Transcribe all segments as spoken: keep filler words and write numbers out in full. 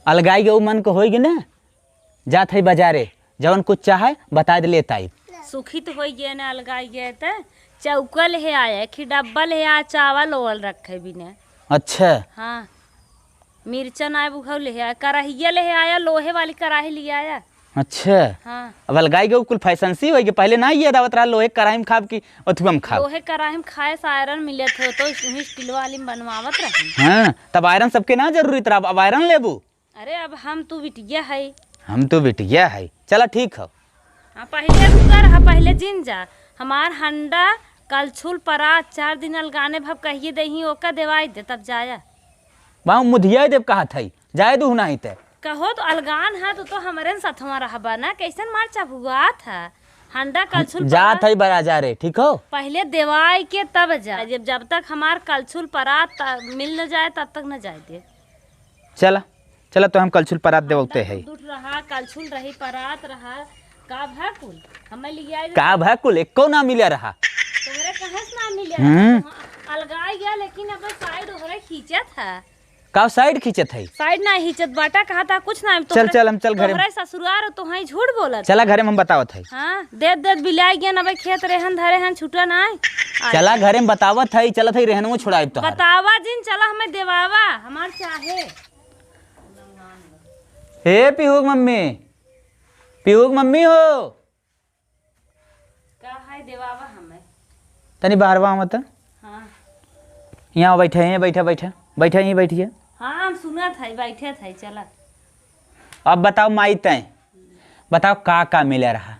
अलगाई गऊ मन को होई गे ना, जात है बाजारे, जवन कुछ चाहे बताइ दे लेत आई। सुखी तो होई गए ना, अलगाई गए त चौकल है आया, एक ही डब्बल है आ, चावल ओवल रखे बिना। अच्छा। हाँ, मिर्चा ना बुझौले है, कराहिया ले है आया, लोहे वाली कराही ले आया। अच्छा। हाँ। अब अलगाई गऊ कुल फैशन सी होई गे, पहले ना ये दावत रहा लोहे कराही में खाब की अथुआ में खाब। लोहे कराही में खाए से आयरन मिलत हो तो उन्हीं स्टील वाली में बनवावत रही। हाँ, तब आयरन सबके ना जरूरत रहा, अब आयरन लेबू। अरे, अब हम तू बिटिया है। हम तू बिटिया है, चला ठीक हो। हाँ, पहिले रुका रहा, पहिले जिन जा। हमार हंडा कलछुल परात चार दिन अलगाने भब कहिए देही, ओका देवाई दे, तब जाया। बाऊ मुधिया देव कहा था, जाए दू नहीं ते। कहो तो अलगान है, तू तो हमरे न सथवा रहबा ना, कैसन मार चबुआत है। हंडा कलछुल जात परात है बड़ा जा रे, ठीक हो? पहिले देवाई के तब जा, जब, जब तक हमार कलछुल परात त-, मिल न जाए, तब तक न जाए दे। चला, चला तो हम कलछुल परात देवते है। दूध रहा, कलछुल रही, परात रहा, का भा कुल? हमें लिया का भा कुल? एको ना मिला रहा। तोहरे कहाँ से ना मिला हम्म। रहा? तोहाँ अलगाई गया, लेकिन अब साइड ओहरे खींचत है। का साइड खींचत है? साइड ना खींचत बाटा, कहा था कुछ ना, चल, तोहरे, चल, हम चल घरे। तोहरे ससुरार तो हैं, झूठ बोलत। चला घरे में हम बतावत है। हाँ, दे दे बिलाई गया ना भाई, खेत रेहन धरे हन, छुटा ना है। चला घरे में बतावत है, चलत है रेहन वो छुड़ाई तो। बतावा जिन, चला हमें देवावा, हमार चाहे। हे पीहू के मम्मी, पीहू के मम्मी हो। का है देवावा हमें? तनी बाहरवा आवत। हाँ। यहाँ बैठे हैं, बैठे, बैठे, बैठे, यहीं बैठिए। हाँ, हम सुनत है, बैठे थे, चला। अब बताओ माई तय, बताओ का का मिले रहा?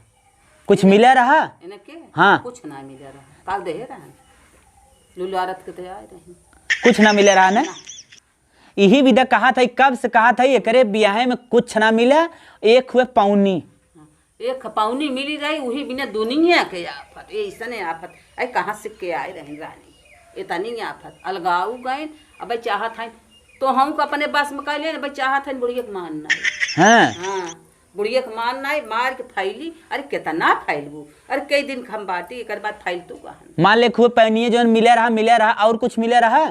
कुछ मिले रहा? इन्हें के? हाँ। कुछ ना मिले रहा। काल देहे रहा। लुलारत के तो आए रही। कुछ ना मिले रहा ना? ना। यही विदा कहा था, कब से कहा था, एकरे बियाहे में कुछ ना मिला, एक हुए पौनी। एक पौनी मिली रही, वही बिना दुनिया के आफत, ऐसने आफत। अरे कहाँ से के आए रही रानी, इतनी आफत। अलगाऊ गए, अब चाहत है तो हम को अपने बस में कह ले, अब चाहत है बुढ़िया के मान ना। हाँ। हाँ, बुढ़िया के मान ना, मार के फैली। अरे कितना फैलबू, अरे कई दिन हम बाटी, एक बाद फैल तू कहन। मान ले खूब पहनिए जौन मिले रहा, मिले रहा, और कुछ मिले रहा?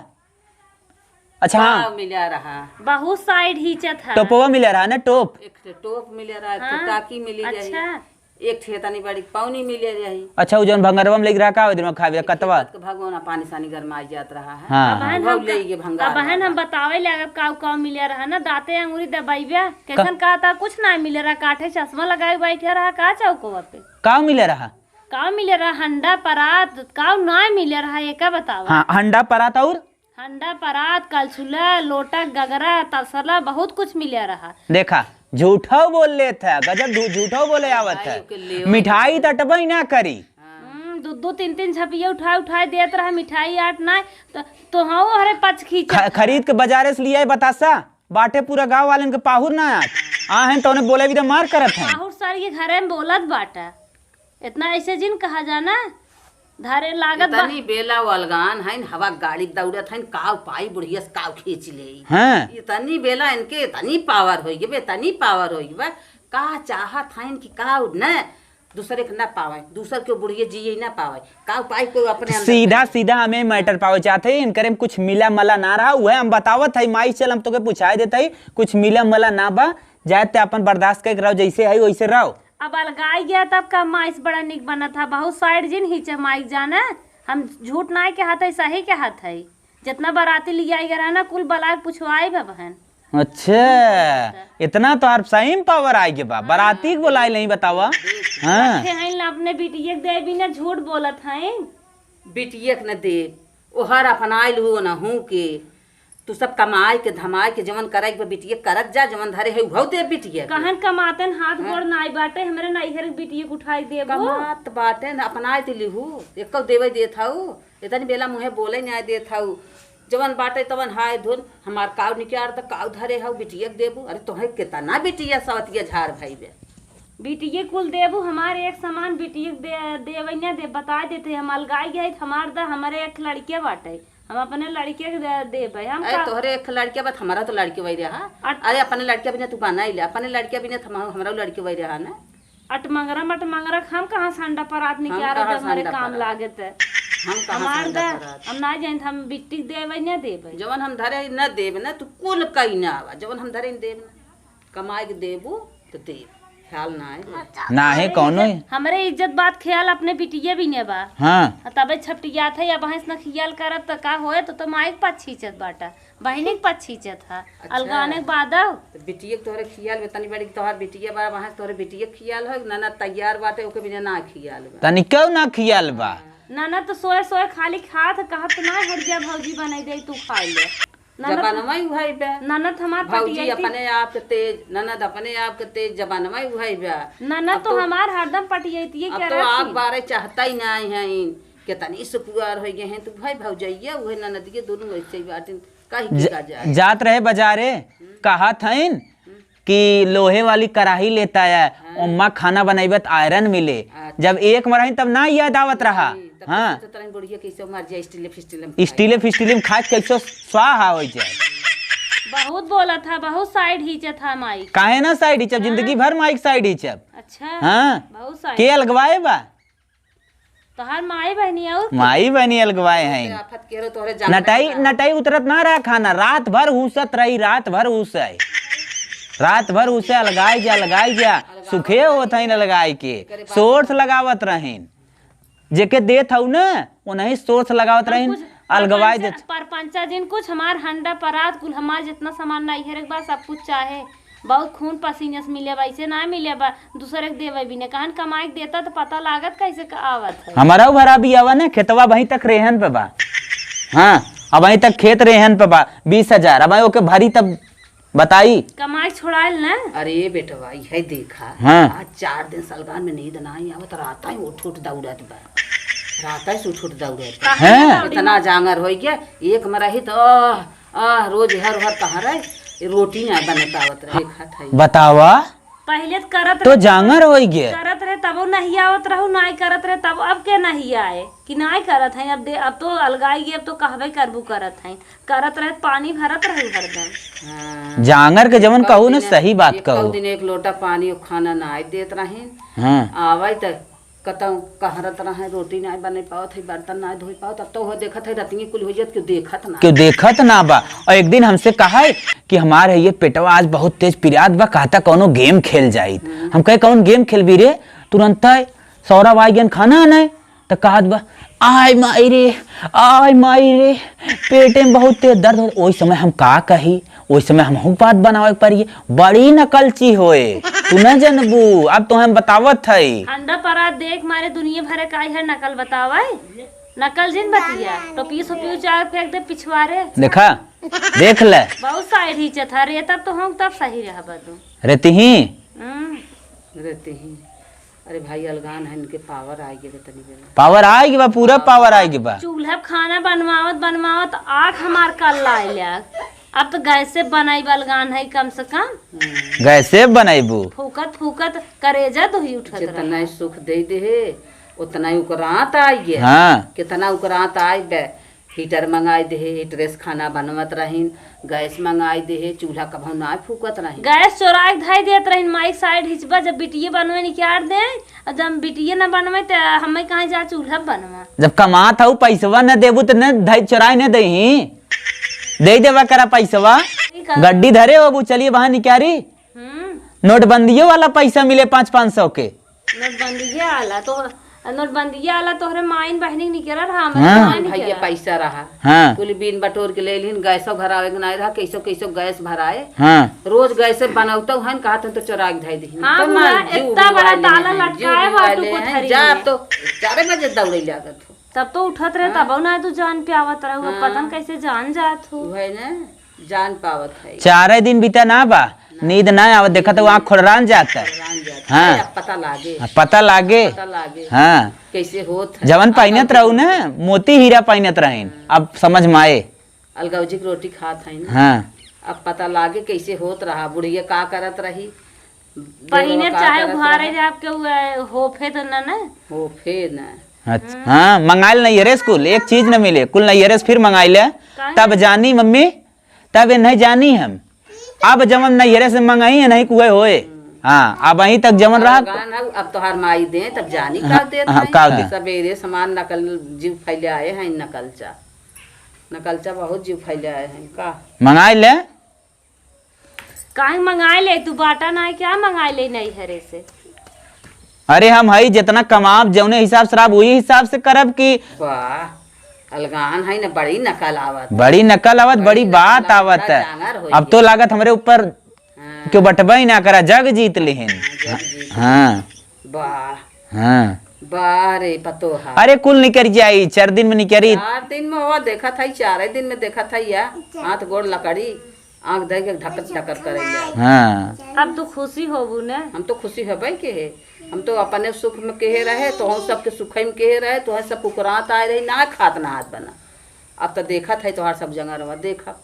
अच्छा, हाँ। पाव मिला रहा। बहुत साइड हीचत है। टोपवा मिला रहा ना, टोप? एक ठे टोप मिला रहा, एक ठे हाँ, टाकी मिली रही। अच्छा। एक ठे तनी बड़ी पौनी मिले रही। अच्छा, उ जौन भंगरवा में लेके रहा का, ओइ दिन में खावे एक कतवा? खेत के भगवान पानी सानी गरमाई जात रहा है। हाँ, अब हाँ। बहन हम ले का-, ये भंगार अब बहन हम वाला। बतावे लागब का, का मिले रहा ना, दांते अंगूरी दबाइबे, कैसन का? का था, कुछ ना मिले रहा, काठे चश्मा लगाए बैठे रहा का चौकवा पे। का मिले रहा? का मिले रहा? हंडा परात, का ना मिले रहा, ये का बतावा? हाँ, हंडा परात और हंडा, परात, कलछुला, लोटा, गगरा, तसला, बहुत कुछ मिले रहा। देखा, झूठो बोल लेत है, गजब झू-, झूठो बोले आवत है। मिठाई तटबई ना करी। हम्म, दू दू तीन तीन झपिया उठाए उठाए देत रहा, मिठाई आट ना, तो, तो हाँ, हरे पच खींचा। ख-, खरीद के बाजारे से लियाए बतासा, बाटे पूरा गाँव वालन के पाहुर ना आट। आ हैं तो उन्हें बोले भी तो मार करत हैं। पाहुर सर ये घरे में बोलत बाटा। इतना ऐसे जिन कहा जाना, धरे लागत बा। इतनी बेला वो अलगान हइन, हवा गाड़ी दौड़त हइन, काव पाई बुढ़िया से काव खींच ले। हाँ। इतनी बेला इनके इतनी पावर होई बे, इतनी पावर होई बे। का चाहत हइन कि काव न दूसरे के ना पावे, दूसर के बुढ़िया जिए ना पावे, काव पाई कोई अपने अंदर सीधा के। सीधा हमें मैटर पावे चाहत है, इनकरे में कुछ मिला मला ना रहा, वह हम बतावत है, माई चल हम तोके पूछाए देत है, कुछ मिला मला ना बा, जाए ते अपन बर्दाश्त करके रहो, जैसे है वैसे रहो। अब अलगाई गया तब का माई से बड़ा निक बनत है। बहुत साइड जिन हीचे माई जाने, हम झूठ नाय कहत है, सही कहत है। जितना बाराती लियाई गया रहा ना, कुल बलाए पुछवाई बा बहन। अच्छा, इतना तो आप सही में पावर आइ गया बा। बाराती के बोलाए नहीं बतावा। हाँ। रखे हैं ना अपने बिटिया के देवी ने, झूठ बोलत हैं। बिटिया के न देव, ओहर अपनाइल हो ना हूँ के। तू सब कमाए के धमाए के जवन करे के बा बिटिया करत जा, जवन धरे है उहौ दे बिटिया के। कहन कमातन हाथ हाँ। गोड़ नाई बाटे, हमरे नैहर के बिटिया के उठाई देबो। कमात बाटे न अपनाए त लिहू, एको देवे देत हऊ, इतनी बेला मुँहे बोले नाई देत हऊ। जवन बाटे तवन हाय धुन, हमार काव निकार त काव धरे हऊ बिटिया के देबू। अरे तोहे कितना बिटिया सवतिया झार भई बे। बिटिया कुल देबू, हमार एक समान बिटिया के दे, देवे ना दे, बताए देते हम अलगाई गए, हमार द, हमरे एक लड़के बाटे। हम अपने लड़के के दे, देबे। हम अरे का तोहरे एक लड़के बा, हमारा तो लड़के वही रहा। अट- अरे अपने लड़के बिना तू बना ही ले, अपने लड़के बिना तो हम, हमरा लड़के वही रहा ना। अटमंगरा मटमंगरा हम कहाँ संडा परात हम निकाल कहाँ दे, हमारे संडा काम परात? लागे ते। हम कहाँ हमार संडा दा, परात? हम ना जाइन, हम बिट्टी देबे ना देबे। जवन हम धरे न देब ना, तू कुल कही ना आवा, जवन हम धरे न देब ना। कमाई के देबू तो देब, ख्याल ना है। ना है अरे कौनो इज्जत, ही। हमरे इज्जत बात ख्याल अपने बिटिया भी ने बा। हाँ। आ तबे छपटियात है, अब भैंस न खियाल करब त का होए, तो, तो माई के पछीचत बाटा, बहिनी के पछीचत है। अच्छा। अलगाने के बाद आओ। तो बिटिया के तोहरे खियाल में तनी बड़ी तोहार बिटिया बा, वहाँ से तोहरे बिटिया के खियाल हो, ननद तैयार बाटे, ओके बिना ना खियाल बा। तनी क्यों ना खियाल बा? ननद तो सोए सोए खाली खात, कहत ना हरिया भौजी बनाई दे, तू खा ले। ननद जबानवा ही उहै बा। ननद हमार भौजी पटियाई थी। अपने आप के तेज, ननद अपने आप के तेज, जबानवा ही उहै बा। ननद अब तो तो, हमार हरदम पटियाई थी, अब क्या तो रहती? आग बारे चाहता ही ना है इन, कितनी सुकुआर हो गए हैं, तो भाई भौजैया उहै ननद के दोनों वैसे ही बाटिन, कहीं ज-, की का जाए। जात रहे बाजारे, हम्म। कहत हइन, हम्म। कि लोहे वाली कढ़ाई लेता है, हाँ। ओम्मा खाना बनाइबे त आयरन मिले। अच्छा। जब एक में रही तब ना याद आवत रहा। नहीं, तब हाँ। तो सोचत रही बुढ़िया कैसे मर जाए, स्टीले फिस्टीले में खाए। स्टीले फिस्टीले में खाए कैसे स्वाहा हो जाए। बहुत बोला था, बहुत साइड खींचा था माई। काहे ना साइड खींचब, हाँ। जिंदगी भर माई के साइड खींचब। अच्छा। हाँ। बहुत साइड। के अलगवाए बा? तोहार माई बहनी और के? माई बहनी अलगवाए हैं। आफत के रो तोहरे जान नटाई, में ना। नटाई उतरत ना रहा खाना, रात भर हुसत रही, रात भर हुसे। रात भर हुसे, अलगाई जा, अलगाई जा। अलगावत सुखे रही। होत हैं अलगाई के। करे बात। सोर्स लगावत रहीन। जेके देत हऊ ना, उन्हीं सोर्स लगावत हम रहीन, कुछ अलगवाई परपंचा, देत। परपंचा जिन कुछ हमार हंडा परात कुल हमार जितना सामान नैहरे के बा, सब कुछ चाहे बहुत खून पसीने से मिले बा, ऐसे ना मिले बा, दूसरे के देवे भी ने। कहन कमाई के देता तो पता लागत कैसे क-, आवत है। हमारा भरा भी आवा ना, खेतवा वहीं तक रेहन पे बा। हाँ, अब वहीं तक खेत रेहन पे बा, बीस हजार। अब ओके भरी तब बताई। कमाई छोड़ाइल ना। अरे बेटवा, यह देखा, हाँ। आज चार दिन सलगान में नींद ना आई आवत, रात ही उठ उठ दौड़त बा, रात ही से उठ उठ दौड़त बा। काहे हैं? दौड़ी? इतना जांगर हो गया, एक में रही तो आह, रोज हर हर कहाँ रहे, ये रोटी ना बने पावत रहे, खात है। बतावा। पहिले त करत तो रहे, जांगर होई गे। करत रहे तबो नहीं आवत रहू, नाई करत रहे तब, अब के नहीं आए कि नाई करत है, अब दे, अब तो अलगाई गे, अब तो कहबे करबू करत है, करत रहे त पानी भरत रहू हरदम। हाँ। जांगर के जवन कहू न, सही बात कहू। दिन एक लोटा पानी और खाना नाई देत रहीन। हाँ। आवे त कतौ कहरत रहे, रोटी नाय बने पावत है, बर्तन नाय धोई पावत। अब तो वो देखत है, रतिये कुल हो जात, क्यों देखत ना। क्यों देखत ना बा। और एक दिन हमसे कहा है कि हमारे ये पेटवा आज बहुत तेज पिरात बा, कहता कौनो गेम खेल जाइत। हम्म। हम कहे, "कौन गेम खेलबी रे?" तुरंत है सौरभ आ गयन खाना आने, तो कहत बा, "आय माई रे, आय माई रे, पेटे में बहुत तेज दर्द हो।" ओई समय हम का कही, ओई समय हमहू बात बनावे के पड़ी। बड़ी नकलची होए, तू न जनबू, अब तो हम बतावत हई। अंडा परा देख मारे दुनिया भरे का है नकल बतावे, नकल जिन बतिया, टोपी सोपी उचार फेंक दे पिछवारे। देखा, देख ले। बहुत साइड ही चथा रे, तब तो हम तब सही रहबा तू। रहती ही। हम्म। रहती ही। अरे भाई, अलगान है, इनके पावर आइ गे बा तनी बेरा। पावर आइ गे बा, पूरा पावर आइ गे बा। चूल्हा पे खाना बनवावत बनवावत आँख हमार कल्लाइल। अब तो गैसे बनाई बा, अलगान है कम से कम। हम्म। गैसे बनाइबू? फूकत फूकत करेजा दोही उठत रहा। जितना सुख दे दे है, उतना ही उकरात आइ गे। हाँ। कितना उकरात आइ बे। हीटर मंगाई देहे, हीटरे से खाना बनवत रहीन, गैस मंगाई देहे, चूल्हा कभौ ना फूकत रहीन। गैस चोराई के धई देत रहीन, माइक साइड हिचबा, जब बिटिये बनवे निकार दे, और जब बिटिये न बनवे, त हमें कहाँ जा चूल्हा बनवा। जब कमात हऊ, पैसवा न देबू, त न धई चोराई न देही, दे देवा करा पैसवा। ठीक है। गड्डी धरे होबू, चलिए बाहर निकारी। हम्म। नोटबंदियों वाला पैसा मिले पाँच, पाँच सौ के। नोटबंदिये आला तो, नोटबंदिये आला तोहरे माइन बहिनी के निकरा रहा, हमरे हाँ। माइन भैया निकरा। पैसा रहा। हाँ। कुल बीन बटोर के ले लिहिन, गैसो भरावे के नाई रहा, कैसो कैसो गैस भराए। हाँ। रोज गैसे बनौतो हन, कहत हन तो चोरा के धई दिहिन। हाँ, तो बुआ, माई, जीव इतना बड़ा बिवाले ताला हैं, जीव लटकाए बा बिवाले टुकुर हैं, धरी जा में। तो चारे बजे दौड़े लागत हो। तब तो उठत रहे, हाँ। तब ना तू जान पे आवत रहे, हाँ। पता न कैसे जान जात हो। उहे ना। जान पावत है। चारे दिन बीता ना बा, ना। नींद ना आवत, देखत हूँ आँख खोलरान जाता। खोलरान जाता। हाँ। अब पता लागे। हाँ, पता लागे। पता लागे। हाँ। कैसे होत है। जवन अब पहिनत रहू ना, मोती हीरा पहिनत रहीन, हाँ। अब समझ में आए। अलगौजी के रोटी खात है ना। हाँ। अब पता लागे कैसे होत रहा, बुढ़िया का करत रही, पहिने देवरवा का चाहे करत उघारे रहा। जाब के हुआ, होफे तो ना, ना। होफे ना। अच्छा, हाँ। हाँ, मंगाइल नैहरे से कुल, एक चीज न मिले, कुल नैहरे से फिर मंगाइले, काहे? तब जानी मम्मी, तब ये नहीं जानी हम। अब जवन नैहरे से मंगाई है, नहीं कुए होए। हाँ, अब वहीं तक जवन रहा। गान है, अब तोहार माई दे, तब जानी हाँ, का देत हाँ, है। का दे। सवेरे सामान नकल जीव फैले आए हैं, नकलचा। नकलचा बहुत जीव फैले आए हैं, का? मंगाइले। काहे मंगाए ले? तू बाटा ना है, क्या मंगाए ले नैहरे से? अरे हम हई, जितना कमाब, जौने हिसाब से रहब, वही हिसाब से करब कि। वाह, अलगान है ना, बड़ी नकल आवत। बड़ी नकल आवत, बड़ी बड़ी नकल बात आवत। आवत। जांगर होई अब तो गया। लागत हमरे ऊपर हाँ। क्यों बटबई ना करा, जग जीत लिहिन। हाँ, जग जीत। हाँ। वाह। हाँ। वाह रे पतोहा। अरे कुल निकरि जाई, चार दिन में निकरी। चार दिन में हुआ देखत हई, चारे दिन में देखत हई या। हाथ गोड़ लकड़ी, आँख धइ के ढकर ढकर करे ले। हाँ। अब तू खुशी होबू ने? हम तो खुशी होबे के है। हम तो अपने सुख में केहे रहे, तो हम सबके सुखई में केहे रहे, तो हम सब कुकुरात आए रही, ना खात ना हाथ बना। अब तो देखत है तोहार सब जंगरवा, देखब।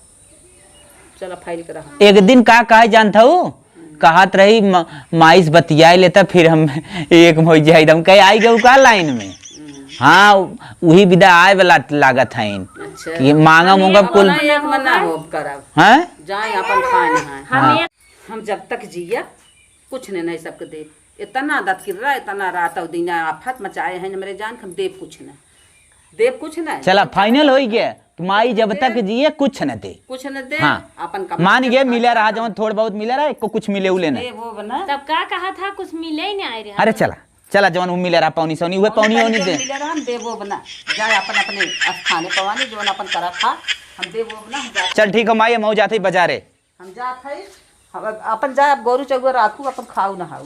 चला फाइल करा हम। एक दिन का कहे जानत हऊ? कहत रही म-, माई से बतियाए लेता, फिर हम एक में हो जाई। हम कहे आई गऊ का लाइन में? हम्म। हाँ, उही विदा आए वाला लागत हईन। अच्छा। कि मांगा हम मोंगा एक कुल। मना, एक मना हो करब। हैं? जाए अपन खाए नहाए। हम हाँ। एक हम जब तक जिया, कुछ ने नहीं सबके देब। इतना दतकिर्रा, इतना रात और दिन आफत मचाए हैं हमरे जान, हम देब कुछ न। देब कुछ न। चला, फाइनल होई गया। माई जब तक जिए, कुछ न दे। कुछ न दे, हाँ। अपन कमाई मान के गए, खा मिला रहा, जवन थोड़ बहुत मिला रहा, एको कुछ मिले उले ना। देब वो बना। तब का कहा था, कुछ मिले ही नहीं आए रहे। अरे चला, चला, जवन उ मिला रहा, पौनी सौनी, उहे पौनी पौनी ओनी जवन दे। मिला रहा, हम देब वो बना। जाए अपन अपने स्थाने पवानी, जवन अपन करा खा, हम देब वो बना, हम जा चल ठीक हो माई, हम जाते ही बाजारे। हम जात हई, अब अपन जाए, अब गोरू चौगुआ राखू, अपन खाऊ नहाऊ।